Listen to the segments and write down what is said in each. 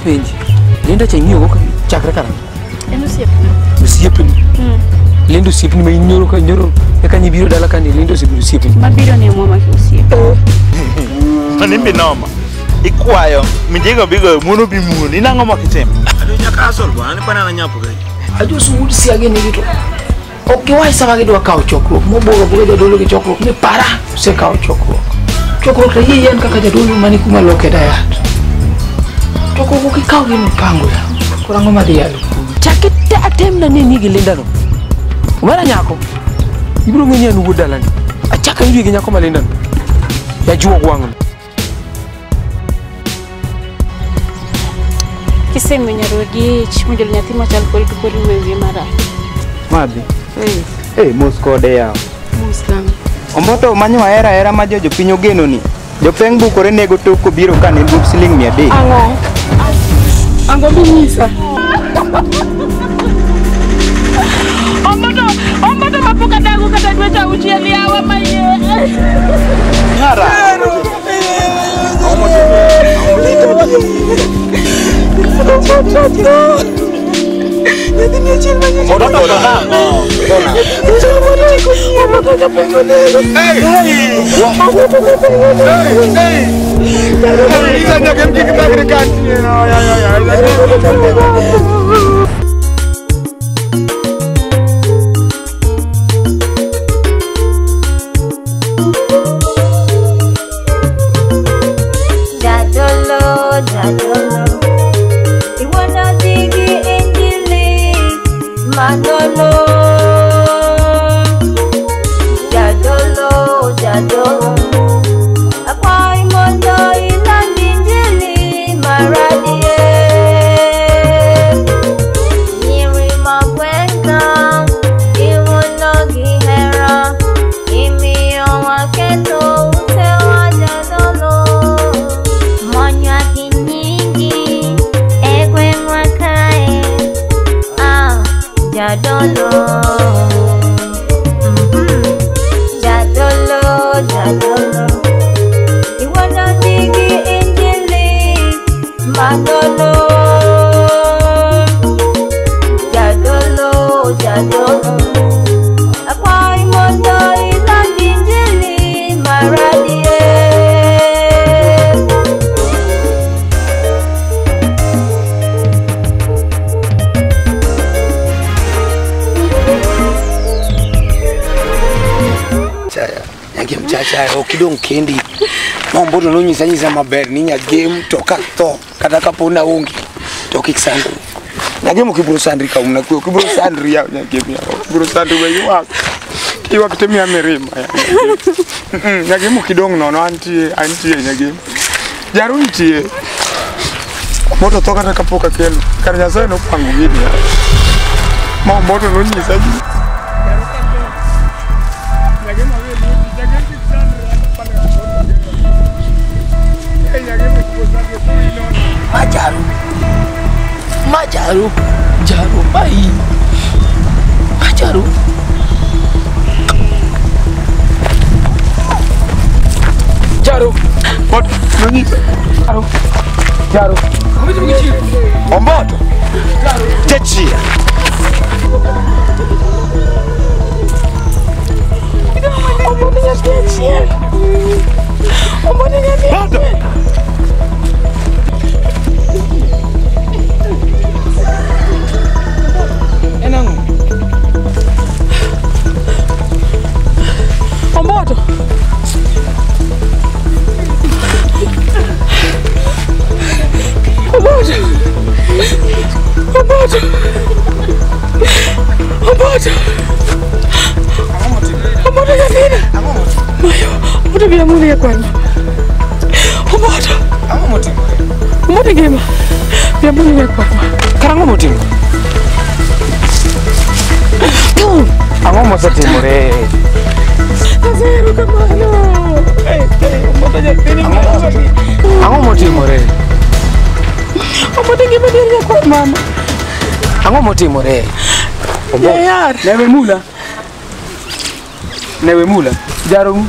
Apenji. Linda cha ing'iyo go chakre karang'o? En osiepna. Osiepni? Linda osiepni ma inyoro ka nyoro eka nyibiro dala ka ni Linda osebedo osiepni. Mabiro ni mwa maki osiep. Mani noma. Ikwayo minjego bigo muno bi muno. Inang'o makitimo? Ado nyaka asol bwana, ni pana na nyapo gani. Ajo sungud siage ni gito. Ok giwach sama gidwa kawo chokruok, mobogo bogo jadolo gi chokruok ni para osekawo chokruok. Chokruok to yie yien kaka jadolo mani kuma loke dayat. Chokruok ok ikaw gi mipango ya. Koro ang'o madhi yalo kuno? Chak atemna ni gi Linda no. Omera nyako. Ibiro ng'e ni an wuod dalani. Achak ayudi gi nyako ma Linda no. Jajuog wang'no. Kisemiyo nyarwa ich mojolo nyathi machal kodi to koro iwe wiye marach. Madhi. Mos kode yawa. Mos kama. Omboto manyo ahera ahera ma jopiny ogeno ni. Jopeng bukore nego tok kobiro ka ne buk siling 300. Ang'o? Ang'o minyisa? Omboto, omboto mapok adago kata dweche auchiel yawa maiye. Nyara. Jadolo, jadolo, iwana digi injili manolo. Jadolo, jadolo, akwai mondo iland injili maradie. Nyiri magwenga, iwono gi hera, imiyo waketo utewa jadolo. Monywa gi nyingi e gweng'wa kae, ah, jadolo. Jadolo, jadolo, iwona digi injili manolo. Jadolo, jadolo, akwai mondo iland injili maradie. Nyagem chacha ok idong' kendi. Ma Omboto nonyisa nyisa maber ni nyagem to ka tho kata kapo ni aonge to kik sandri. Nyagem ok ibiro sandri ka umna kwe, ok ibiro sandri yawa nyagem yawa. Ok ibiro sandri we ywak. Ywak to imiya mirima yawa. Nyagem ok idong' nono antie, antie nyagem. Jaru nitie. Omboto tho kata kapok akelo. Kar Nyasaye nopango gini yawa. Ma Omboto nonyisa ji. Majaru, majaru, jaru mai, majaru. Jaru, Omboto, nonyisa. Jaru, jaru. Omboto. Jachia. Omboto nyathi achiel. Omboto nyathi achiel. En ang'o? Omboto. Omboto. Omboto. Omboto. Omboto nyathina. Mayo, Omboto biro muli e kwano. Omboto. Ang'o motimore? Omboto ngima. Biro muli e kwano. Karang'o motimore? Ang'o mosetimore? Asero kamano. Omboto nyathini. Ang'o motimore? Omboto ngima dier nyakwar mama. Ang'o motimore? Yayar. Newe mula. Newe mula. Jaru.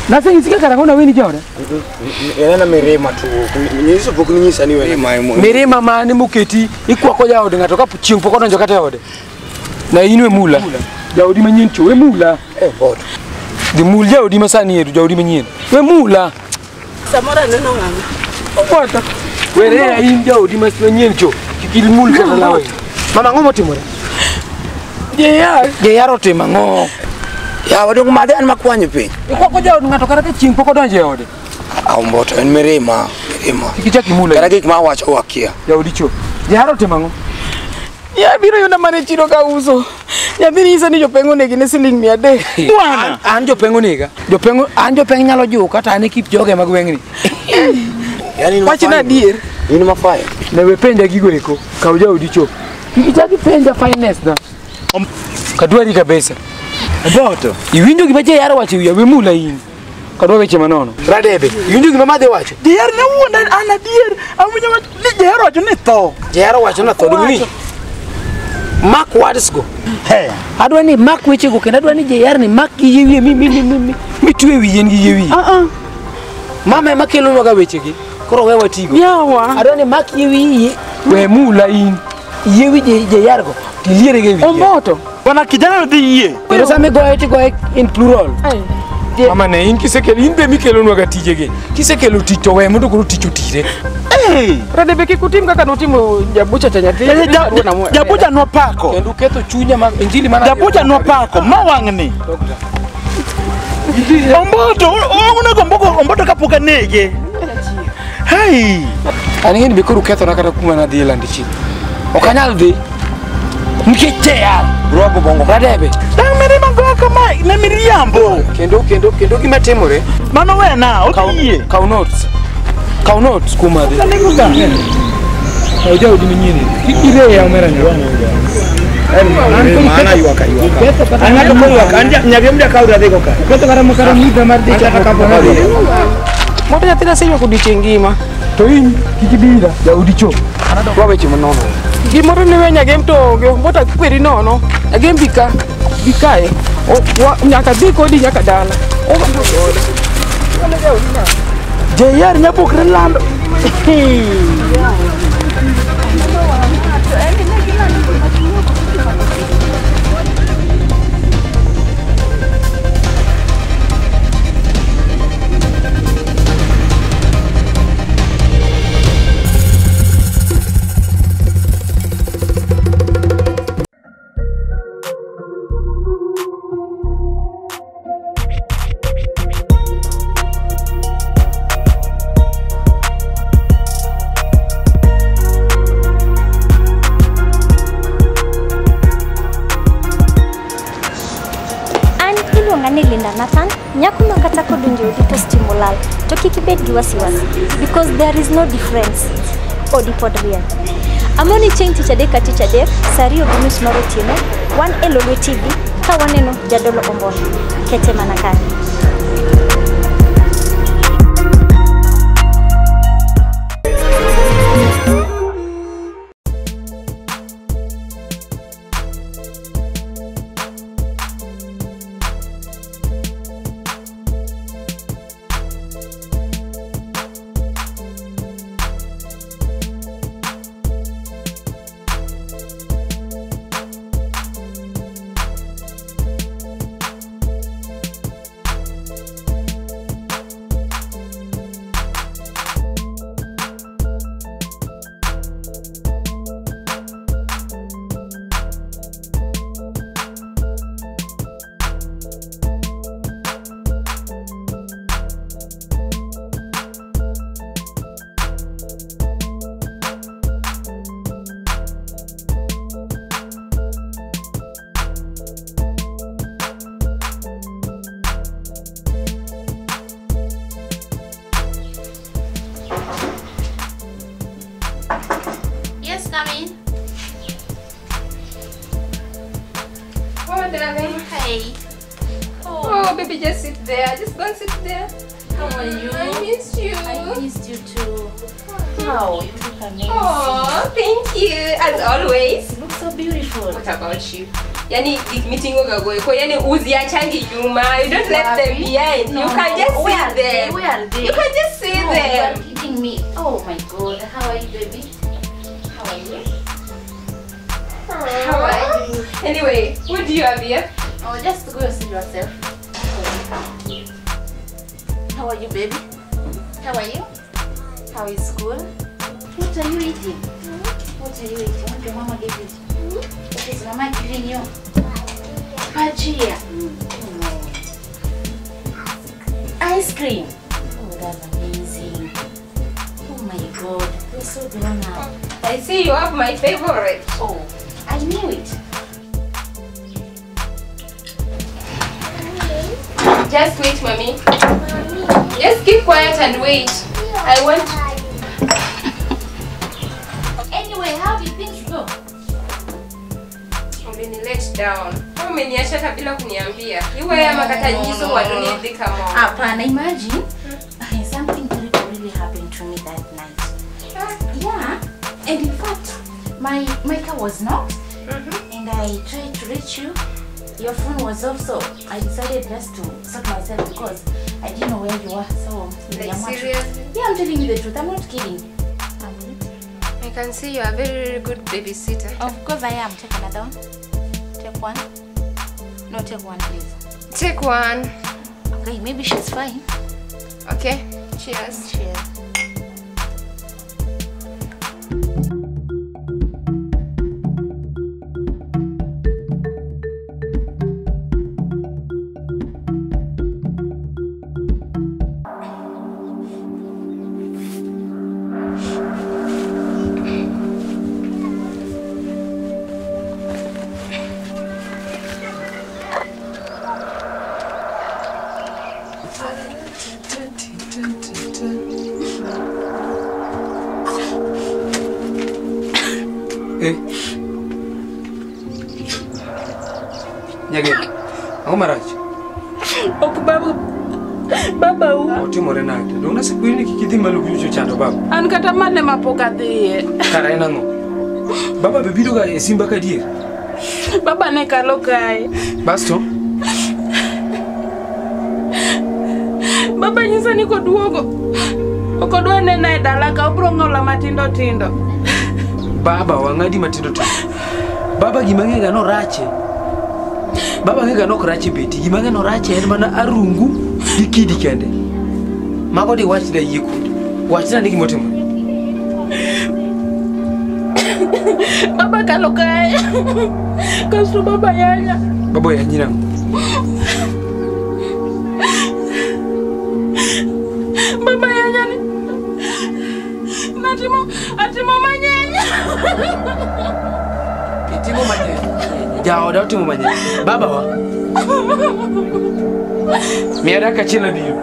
Naseng'isi kaka karang'o naweni jaoda? En mirima tu. Nyiso pok ninyisa ni wena. Mirima mane moketi ikwako jaode ng'ato ka chieng' pok odonjo kata e ode. Na in we mula. Jaodi manyien cho we mula. Eh bot. Dhi mul jaodi masani edu jaodi manyien. We mula. Samoro aneno ng'ama. Opoto. Were in jaodi manyien cho. Kik imul kata lawe. Mama ang'o motimore? Jeyar. Jeyar otimo ang'o? Ya wadong madhe an makwanyo piny. Ikwako jaod ng'ato kata ka chieng' pok odonjo e ode. Omboto en mirima, mirima. Kik ichak imula. Kata gik ma awacho wakia. Jaodi cho. Jeyar otimo ang'o? Ya biro yuda mana chiro ka uso. Nyathi nyisa ni jopeng'o negi ne siling 300. Bwana, an jopeng'o nega. Jopeng'o an jopeng' nyalo juka to an e kip joge mag gweng'ni. Yani wachna adier. In mafayo. Ne we penja gigo eko. Kaw jaodi cho. Kik ichak ipenja finance na. Kadwari kabisa. Oboto. Iwinjo gima Jeyar owacho e wiya we mula in. Kadwa weche manono. Radebe, iwinjo gima madhe wacho? Jeyar ne wuonda an adier. Awinjo ni Jeyar owacho ni tho. Jeyar owacho ni tho dong winjo. Mark words go. Hey. Adwa ni mark weche go kendo adwa ni Jeyar ni mark gi yie wiye mi mitwe wiye en gi yie wiye. Mama ema kelonwa ga wechegi. Koro we watigo. Yawa. Adwa ni mark yie wiye we mula in. Yie wi Jeyar go tiliere ge wiye. Omboto. Bwana kijana dhi yie. Kendo sama igoye tigoye in plural. Mama ne in kisekelo in be mikelonwa ga tijegi. Kisekelo tich to we mondo koro tich otire. Hey. Radebe kik utim kaka nutimo jabucha cha nyathi. Jabucha nopako. Kendo uketho chunya ma injili mana. Jabucha nopako ma wang'ni. Omboto, onego omboto kapok anege. Hey. An ing'e ni be koro ukethona kata kuma nadhi e lando chik. Ok anyal dhi. Nikech Jeyar. Rwako bongo. Radebe. Dang' mirima goyo kama ne miriambo. Kendo gima timore. Mano wena, odhi yie. Kaw notes. Kaw notes kuom adhi. Kaw jaodi manyien. Kik ireya omera nyako. Mana ywak aywaka. An ng'ato moywak, an nyagem jakaw radhigo ka. Uketho kata makara muda mar dhi Kata kapok adhi. Moto nyathina oseywak odiochieng' ngima. To in kik ibira jaodi cho. Adwa weche manono. Gimoro ni we nyagem to onge, Omboto akweri nono. Nyagem bi ka, bi kae. Nyaka dhi kodi nyaka dala. Jeyar nyabukre lando. Nathan, nyako ma kata kodonjo e odi to stima olal, to kik ibed gi wasiwasi because there is no difference. Odi pod rieny. Amoni chieng' tich adek ka tich adek, saa 2:30 mar otieno, wan e Lolwe TV ka waneno Jadolo Omboto. Kete mana kanyo. Yes, come in. Oh, darling. Hey. Oh, baby, just sit there. Just go and sit there. How are you? I missed you. I missed you too. Wow, you look amazing. Oh, thank you, as always. You look so beautiful. What about you? Yani gik mitingo gago eko, yani uziachangi nyuma. You don't let them behind. No, you can just see them. Where are they? You can just see them. You are kidding me. Oh my God. How are you, baby? How are you? How are you? Anyway, what do you have here? Oh, just go see yourself. How are you, baby? How are you? How is school? What are you eating? What are you eating? What your mama gave you? What is mama giving you? Bhajia. No. Ice cream. Oh, that's amazing. Oh my God, you're so grown up. I see you have my favorite. Oh, I knew it. Just wait, mommy. Just keep quiet and wait. I want. Anyway, how did things go? Umeni let down. Umeniacha hata bila kuniambia. Iwe ama kata nyiso wa dunia kama. Hapana, imagine. Something terrible really happened to me that night. Yeah, and in fact, my car was knocked, and I tried to reach you. Your phone was off, so I decided just to sort myself because I didn't know where you were. So, like, seriously? Yeah, I'm telling you the truth. I'm not kidding. I can see you are a very good babysitter. Of course I am. Take another one. Take one. No, take one, please. Take one. Okay, maybe she's fine. Okay, cheers. Cheers. Nyage, ang'o marach? Ok baba, baba u. Otimore nade? Dong nasekweri ni kik idhi malo kucho chando baba. An kata mane mapok adhiye. Kara en ang'o? Baba be biro ga e simba ka adier? Baba ne kalo kae. Basto? Baba nyisa ni koduogo. Ok odwa nena e dala ka obro ng'ola matindo tindo. Baba wang'adi matindo tindo. Baba gima ng'ega no rache. Baba ng'ega nok rache beti. Gima ng'e no rache en mana arungu gi kidi kende. Mago di wach da yie kodi. Wachna ni gima otimore. Baba kalo kae. Kasto baba yanya. Baba yanyi nang'o? Baba yanya ni. Natimo, atimo manyenya. Itimo manyenya. Jaoda otimo manyenya. Baba wa. Miya dakika achiel abiro.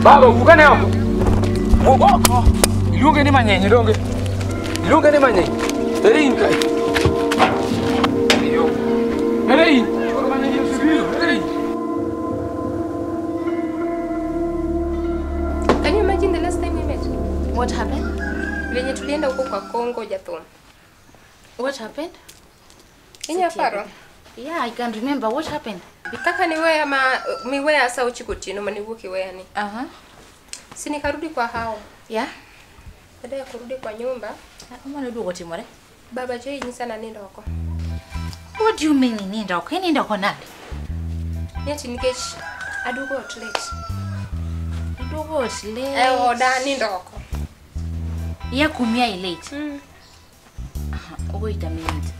Baba vukane oko. Wuok oko. Iluonge ni manyenye donge. Iluonge ni manyenye. Ere in kae. Yo. Ere in. Chwor manyenye osebiro. Ere in. Can you imagine the last time we met? What happened? Venye tulienda huko kwa Kongo Jathum. What happened? Inya paro? Yeah, I can remember. What happened? Kaka ni wewe ama miweya sa uchikutino maniwuki weya ni. Si nikarudi kwa hao. Yeah. Baada ya kurudi kwa nyumba, Mama ndio otimore. Baba Joy nyisa na nindo oko. What do you mean nindo oko? Nindo oko nade? Niati nikech aduogo ot late. Iduogo ot late. Eh, oda nindo oko. Ya kumia i late. Wait a minute.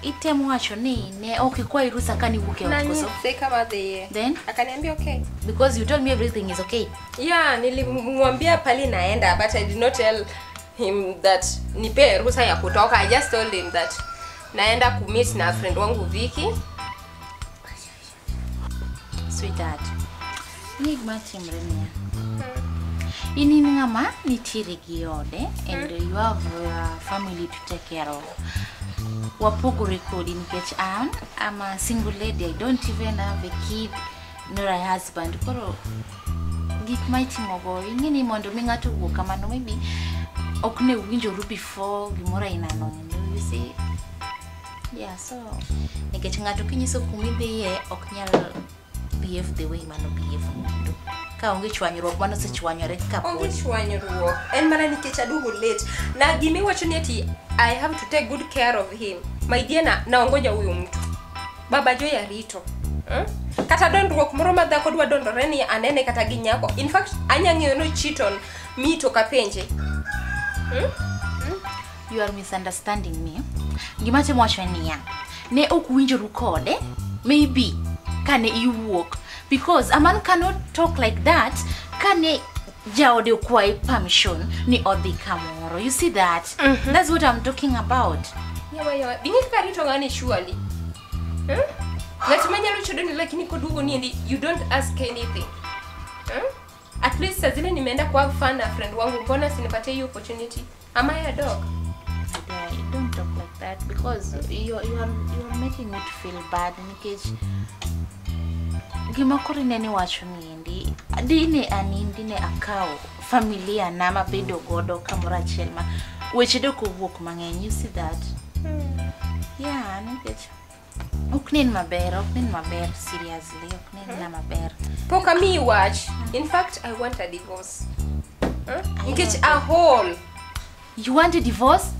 Itemo wacho ni ne ok ikwayi ruhusa kani wuok e ot koso? Nanyise kama dhiye. Then akaniambia okay. Because you told me everything is okay. Yeah, nilimwambia pali naenda but I did not tell him that nipe ruhusa ya kutoka. I just told him that naenda kumeet na friend wangu Vicky. Sweetheart. Ni gima timre niya. In ng'ama nitiere gi ode and you have a family to take care of. Wapogore kodi nikech an I'm a single lady. I don't even have a kid nor a husband. Koro gik ma itimogo ing'e ni mondo mi ng'ato owuo kamano maybe ok ne uwinjoru before gimoro ainano. You see? Yeah, so nikech ng'ato kinyiso kumidhiye ok nyal behave the way mano behave mondo. Ka onge chwanyruok mano osechwanyore kapod. Onge chwanyruok. En mana nikech aduogo late. Na gimiwacho ni ati I have to take good care of him. My dear, na naongoja huyu mtu. Baba Joy arito. Kata dondruok moro ma dhako dwa dondore ni anene kata gi nyako. In fact, anya ng'eyo no cheat on me to kapenje. You are misunderstanding me. Gima temo wacho en niya, ne ok winjoru kode, maybe kane iwuok. Because a man cannot talk like that kane jaode okwaye permission ni odhi kamoro. You see that? That's what I'm talking about. Yawa yawa, bing'e kaka arito ng'ani surely. Ng'at manyalo chodo ni lakini koduogo niendi you don't ask anything. At least saa zile nimeenda kwa fan na friend wangu, mbona sinipatie hiyo opportunity? Am I a dog? Don't talk like that because you are making me to feel bad nikech gima koro inene wacho niendi dine anindi ne akawo familia na mabedo godo kamoro achiel ma weche dok owuok mang'eny. You see that? Yeah, nikech ok nen maber, seriously, ok nen na maber. Pok amiyi wach. In fact, I want a divorce. Nikech a whole. You want a divorce?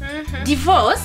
Divorce?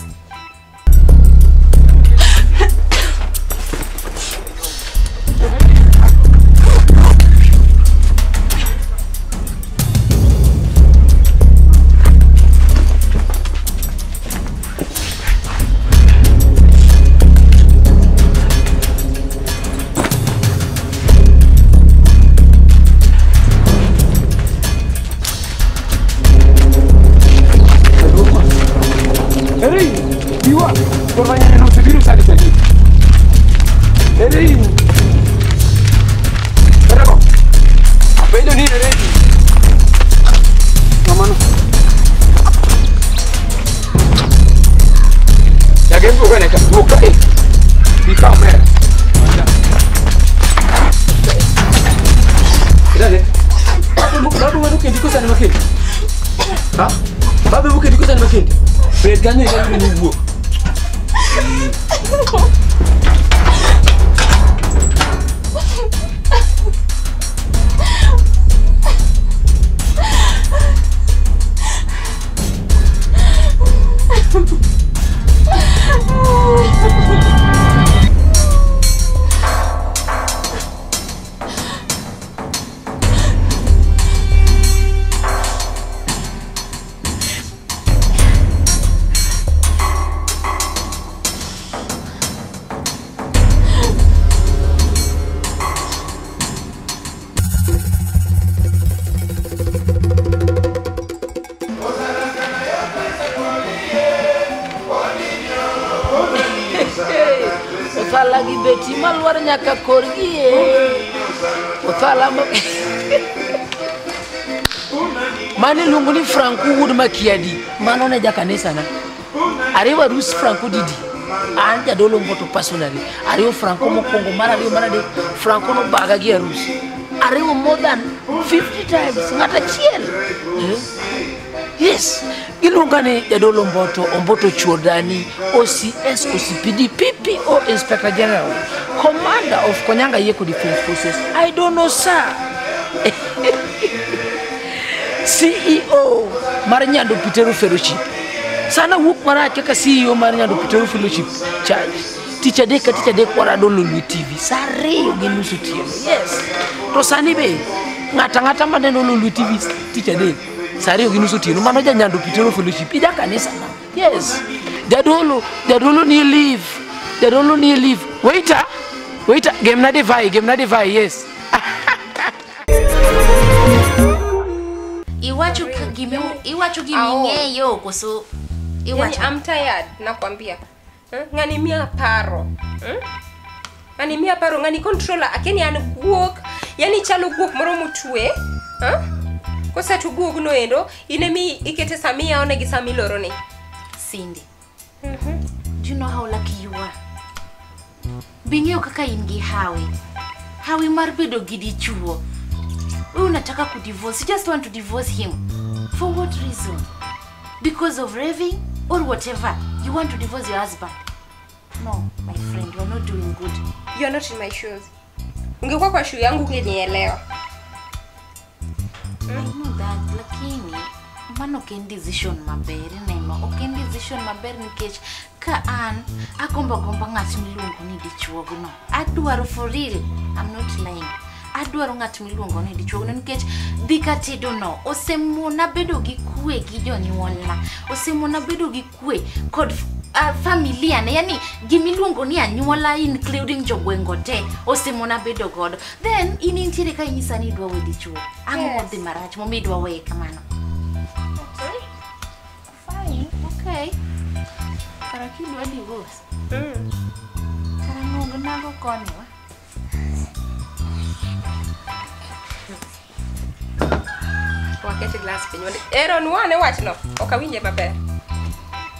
Mane luongo ni Franco wuod Makiadi, mano ne jakanisa na. Ariwa rus Franco didi. An jadolo Mboto personally. Ariwo Franco mokwongo, mar ariyo, mar adek. Franco nobaga gi arus. Ariwo more than 50 times ng'at achiel. Yes. Giluonga ni jadolo Mboto, Omboto Chuodani, OCS, OCPD, PPO, Inspector General, Commander of Konyanga Yeko Defense Forces. I don't know, sir. CEO mar Nyando Pitero Fellowship. Sana wuok marach kaka CEO mar Nyando Pitero Fellowship Church. Tich adek ka tich adek warado Lolwe TV. Saa 2:30 otieno. Yes. To sani be ng'ata ng'ata maneno Lolwe TV tich adek saa 2:30 otieno mano ja Nyando Pitero Fellowship. Ija kanisa na. Yes. Jadolo, jadolo ni leave. Jadolo ni leave. Waiter, waiter, gemna divai, yes. Iwacho giming'eyo koso iwacho. I'm tired, nakwambia. Ng'ani miya paro. Ng'ani miya paro, ng'ani controller akeni an guok, yani chalo guok moro motwe. Kosetu guog no endo, in emi ikete sami yaone gi sami lorone. Cindy. Do you know how lucky you are? Bing'eyo kaka in gi hawi. Hawi mar bedo gi dichuo. Wewe unataka kudivorce. You just want to divorce him. For what reason? Because of raving or whatever. You want to divorce your husband? No, my friend, you are not doing good. You are not in my shoes. Ungekuwa kwa shoe yangu ungenielewa. I know that, lakini mano ok en decision maber ineno, ok en decision maber nikech ka an agombo agomba ng'at miluongo ni dichuogno. Adwaro for real, I'm not lying. Adwaro ng'at miluongo ni dichuogno nikech dhi katedo no osemona bedo gi kwe gi jonyuolna, osemona bedo gi kwe kod familia ne, yani gimiluongo ni anyuola including jogwengo te osemona bedo godo. Then in intiere ka inyisa ni idwa we dichuo, ang'o modhi marach momiyo idwa weye kamano? Okay. Fine, okay. Kara kidwa divorce. Kara ng'ogo nago koni wa. Wakete glass piny. Aaron wane wachno, ok awinje maber.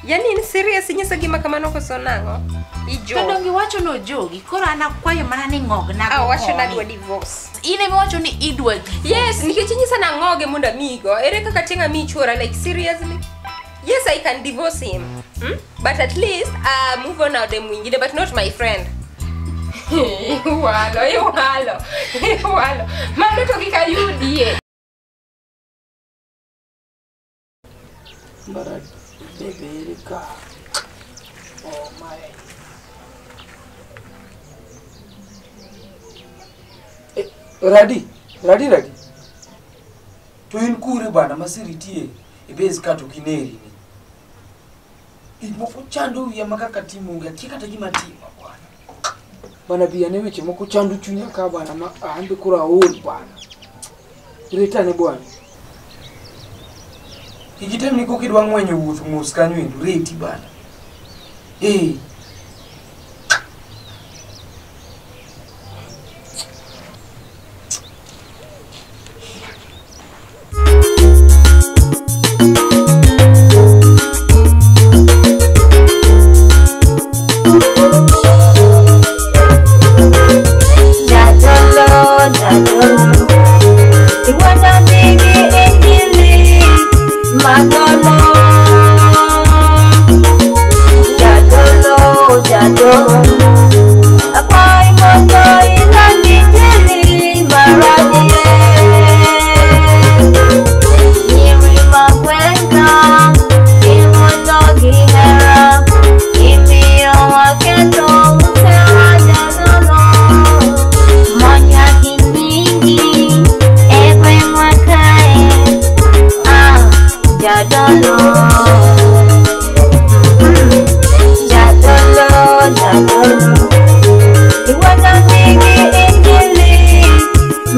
Yani in serious inyisa gima kamano koso nang'o? Ijo. To donge iwacho ni ojogi, koro an akwayo mana ni ng'ogna go Awacho koni. Nadwa divorce. In ema iwacho ni idwa divorce. Yes, nikech inyisa nang'oge mondo amigo. Ere kaka chieng' amiyi chuora, like seriously? Yes, I can divorce him. But at least move on out dem mwingine, but not my friend. Iwalo, iwalo, iwalo. Mano to kik ayudie. Bara bebe ka. Oh my. Radi, radi radi. To in kure bana masiritie e base ka to kineri ni. Gik moko chando wiya ma kaka timo onge, akia kata gima timo bwana. Bana bi ane weche moko chando chunya ka bana ma an be koro aol bana. Retane bwana. Kik item ni kokidwa ng'wenyo wuoth mos kanyo endo, reti bana. Eh.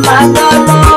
Madonna.